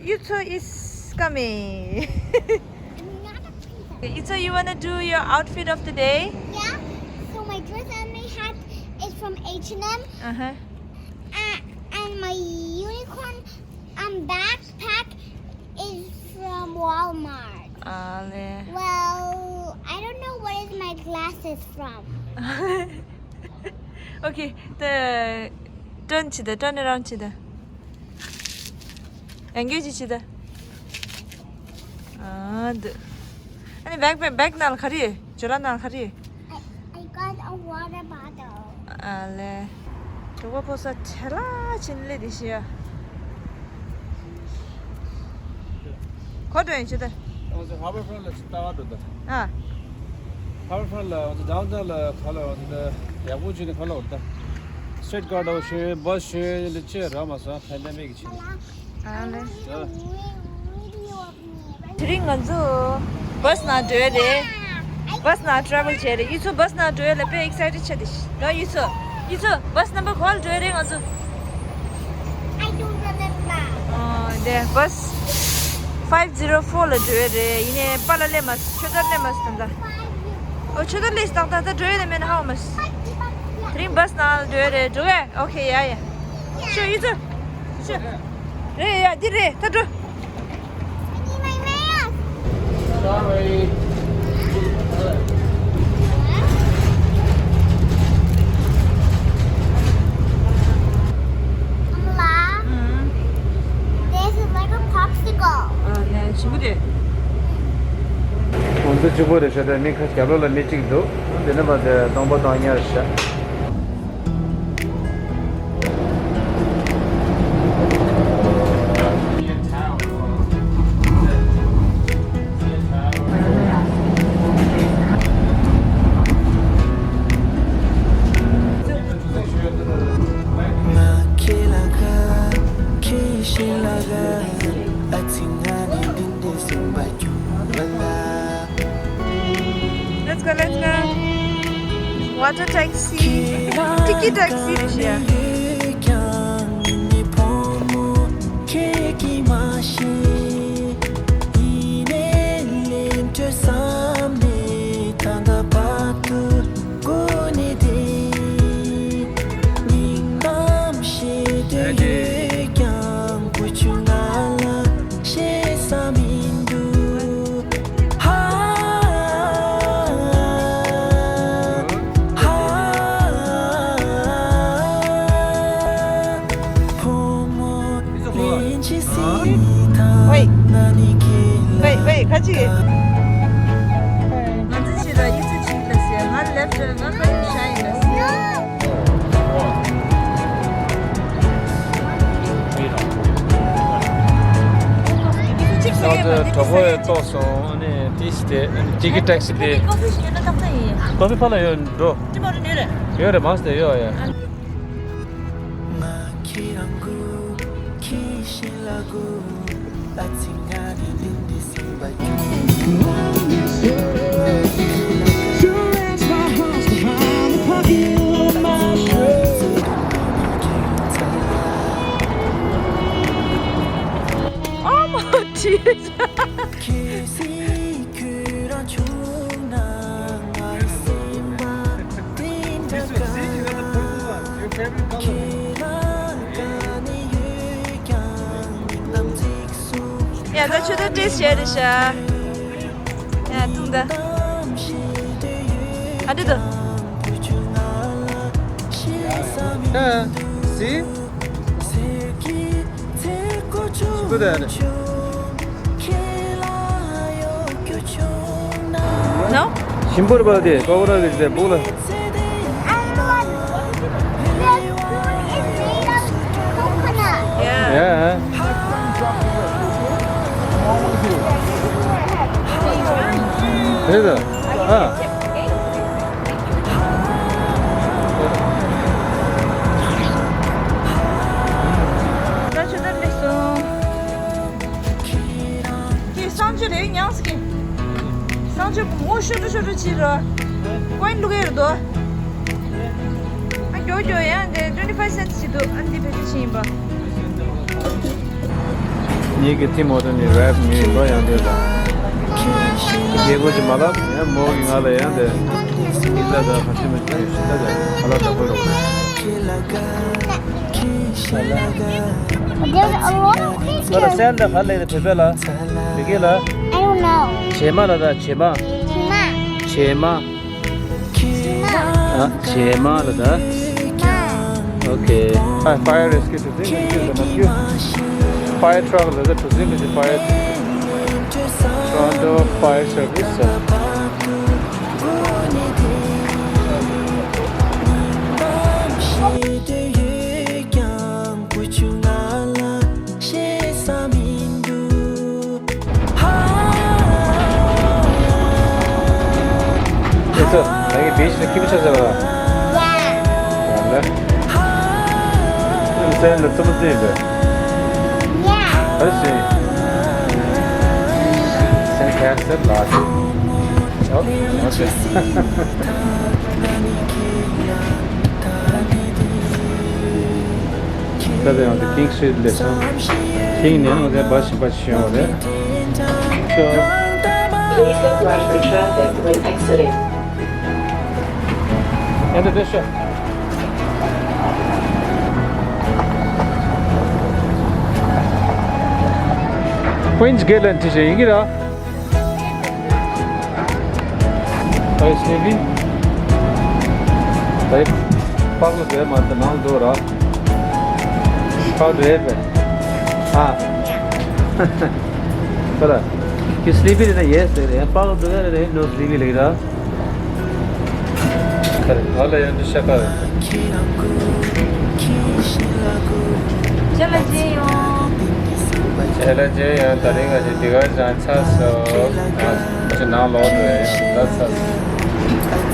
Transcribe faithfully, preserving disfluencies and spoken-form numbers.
Yutsu is coming. Yutsu, you wanna do your outfit of the day? Yeah. So my dress and my hat is from H and M. Uh-huh. Uh, and my unicorn um, backpack is from Walmart. Ale. Well, I don't know what is my glasses from. Okay, the turn to the turn around to the. Engage to the. Ah, the. Ani bag bag bag ནང་ལ་ག་རེ། ཇོ་ལ་ནང་ག་རེ། I, I got a water bottle. ཨ་ལེ། གྲོགས་པོ་ཕོ་ས་ཁྲེ་ལ་ཕྱིན་ལེ་དེ་ཤི་ཡ། གོ་དོན་ཡིན་ཆུ་དར། ཨོ་ཟེ་ཧར་བར་ཕྲོན་ལ་ཅི་ལྟ་བ་འགྲོ་ད། ཨ། ཧར་བར་ཕྲོན་ལ་ཨོ་ཟེ་ཌའོན་ཊའོན་ལ་ཁ་ལ་ཨོ་ཟེ་ད་ཡག་པོ་བྱུང་ནས་ཁ་ལ་འོར་ད། སི་ཊི་རི་ཊི་གར་ཌ་ཤོད་བྷ་སི་ཤོད་ལ་ཅི་ར་མ་སོང་ཕན་ད་མེད་ཀྱི་ཕྱིན། ཨ་ལེ། དེ་རིང་ང་ཚོ་བྷ་སི་ནང་འགྲོ་ཡ་རེད། བྷ་སི་ནང་ཊེ་རེ་ཝལ་བྱས་རེད། ཡུལ་ཚོ་བྷ་སི་ནང་འགྲོ་ཡ་ལ་དཔེ་ཨེག་སའི་ཊེཌ་ཆགས་དེ་ཤི། ད་ཡུལ་ཚོ། ཡུལ་ཚོ་བྷ་སི་ནམ་བར་ག་པར་འགྲོ་ཡ་རེད་ང་ཚོ། I don't remember. ཨ། འདི་བྷ་སི་five zero four ལ་འགྲོ་ཡ་རེད། ཡིན་ནའི་པཱ་ལགས་སླེབས་མ་སོང་། ཆོས་དར་སླེབས་མ་སོང་ད། ཨོ་ཆོས་དར་སླེབས་སོང་ད། ད་འགྲོ་ཡ་རེད་མེད་ན་ཧ་གོ་མ་སོང་། དེ་རིང་བྷ་སི་ནང་ལ་འགྲོ་ཡ་རེད། འགྲོ་གས། ཨོ་ཁེ། ཡ་ཡ། ཤོ་ཡུལ་ཚོ། ཤོ། རེད་ཡ། འདི་རེད། ད་འགྲོ། Sorry. This is like a popsicle. ཨ་ནི་ཞིམ་པོ་རེད། ང་ཚོ་གཅིག་པོ་རེད་ཤག་དེ་མི་ཁ་རྒྱབ་ལོགས་ལ་མི་གཅིག་འདུག་དེ་ནས་མ་དེ་སྡོང་པོ་བཏང་ཉར་ཤག་ང་ཁྱེད་ལ་དགའ། ཁྱེད་ཤེས་ལ་དགའ། ཨ་ཙི་ང་ནི་འདི་འདྲའི་སེམས་པ་སྐྱོ་བ་ལ། Let's go, let's go. Water taxi. Tiki taxi རེད་ཤག Wait. Wait, wait, ཁ་ཅིག་ང་ཚོ་ཕྱི་ལ་ཡིག་ཚད་ཅིག་ལ་ཟེར། ང་ལེབ་ཊི་ང་ཁ་ཡོད་ཤ་ཡིན་ལ་ཟེར། ཡིག་ཚད་ཅིག་ཟེར། ད་གྲོགས་པོ་ཡང་ལྟོགས་སོང་། ཨ་ནི་ཏིས་དེ་ཨ་ནི་ཏི་ཀི་ཊེག་སི་དེ། ཀོ་ཕི་ཕ་ལ་ཡོད་འགྲོ། ཡོད་རེད་མ་སྟེ་ཡོད་ཡ། Oh my Jesus. ཡ་ད་ཆུ་ད་ཏེས་བྱས་རེད་ཤག་ཡ་ཐུང་ད། ཨ་འདི་ད། ཨ་སི། ཞིག་པོ་དེ་ཨ་ནི། No? ཞིམ་པོ་རེད་པ་དེ། ཀོ་ཀོ་ནཊ་གི་དེ་སྦུག་ལ། Yeah. Yeah. རེད་ད། ཨ། ད་ཆུ་ཚོད་སླེབས་སོང་། ཀྱེ་གསང་སྤྱོད་རེད་ཉག་སི་ཀྱེ། གསང་སྤྱོད་ངོ་ཤོར་འགྲོ་ཤོར་འགྲོ་བྱེད་རོ། ཀོ་ཡིན་བླུག་གི་ཡོད་དོ། ཨ་མགྱོགས་མགྱོགས་ཡ་འདི་twenty five cents ཞིག་འདུག་ཨ་འདི་བེད་སྤྱོད་བྱེད་ཡིན་པ། ངེད་ཀྱི་ཊིམ་ཧོ་ཊེལ་ནས་རེབ་ངའི་འགྲོ་ཡང་དེ་ལ། རྒྱལ་པོ་ཅིག་མ་ལབ་ཡང་མོ་གི་ང་ལ་ཡང་དེ། ཨི་ལ་ད་ཁ་ཤི་མི་ཅིག་ཤི་ད་ད་ཁ་ལ་ད་པོ་རོ། There's a lot of ཁ་ལ་pictures. སན་ད་ག་ལེ་དེ་བོད་པ་ལ། བོད་སྐད་ལ། I don't know. བྱེ་མ་ལ་ད་བྱེ་མ། བྱེ་མ། བྱེ་མ། ཨ། བྱེ་མ་ལ་ད། བྱེ་མ། Okay. ཨ། Fire rescue གྲུ་གཟིངས་ལ་ཅི་ཟེར་ན་ཅི། Fire truck ལ་ད་གྲུ་གཟིངས་ལ་ཅི། Fire Toronto Fire Service ཟེར། ཨེ་ཚོ། ང་གི་བེད་ཤི་ལ་ཁྱི་མི་ཆ་ཟེར་བ། ཡ། ཡང་ན། སེམས་ལ་རྩུབ་པོ་བརྩིས་པས། ཡ། ཨ་ཤེ། སེམས་ཁ་སེར་ལ་ཨ་ཤེ། ཨོ། ཨ་ཤེ། ད་དེ་ཡང་དེ་ཀིང་སི་ཊི་རིཊ་ལས་སོང་། ཀིང་ནས་འོ་དེ་བ་ཞིམ་པ་ཞིག་ཡོང་བ་རེད། Please abide the traffic when exiting. ཨེ་འདི་དེ་ཤོད། Queens Gate ལ་འཁྲིད་བྱས་ཡིན་གྱི་ར། Are you sleepy? Are you? པགས་ལ་བསྡད་མ་ཐུབ་ནང་འགྲོ་ར། How do you have it? ཨ། ཁོ་ལ། You sleepy? ལབ་ན་yes ཟེར་རེད། པགས་ལ་བསྡད་ཡ་རེད། No sleepy ལབ་ར། ཁ་རེད། ང་ལ་ཡང་འདི་ཤ་ཁ་རེད། ཅ་ལག་ཅི་ཡོང་། ཅ་ལག་ཅི་ཡང་། ད་རིང་ང་ཚོ་འདི་གར་བཞག་ཚར་སོང་། ང་ཚོ་ནང་ལོག་འགྲོ་ཡ་ཡོད། ད་ཚར་སོང་།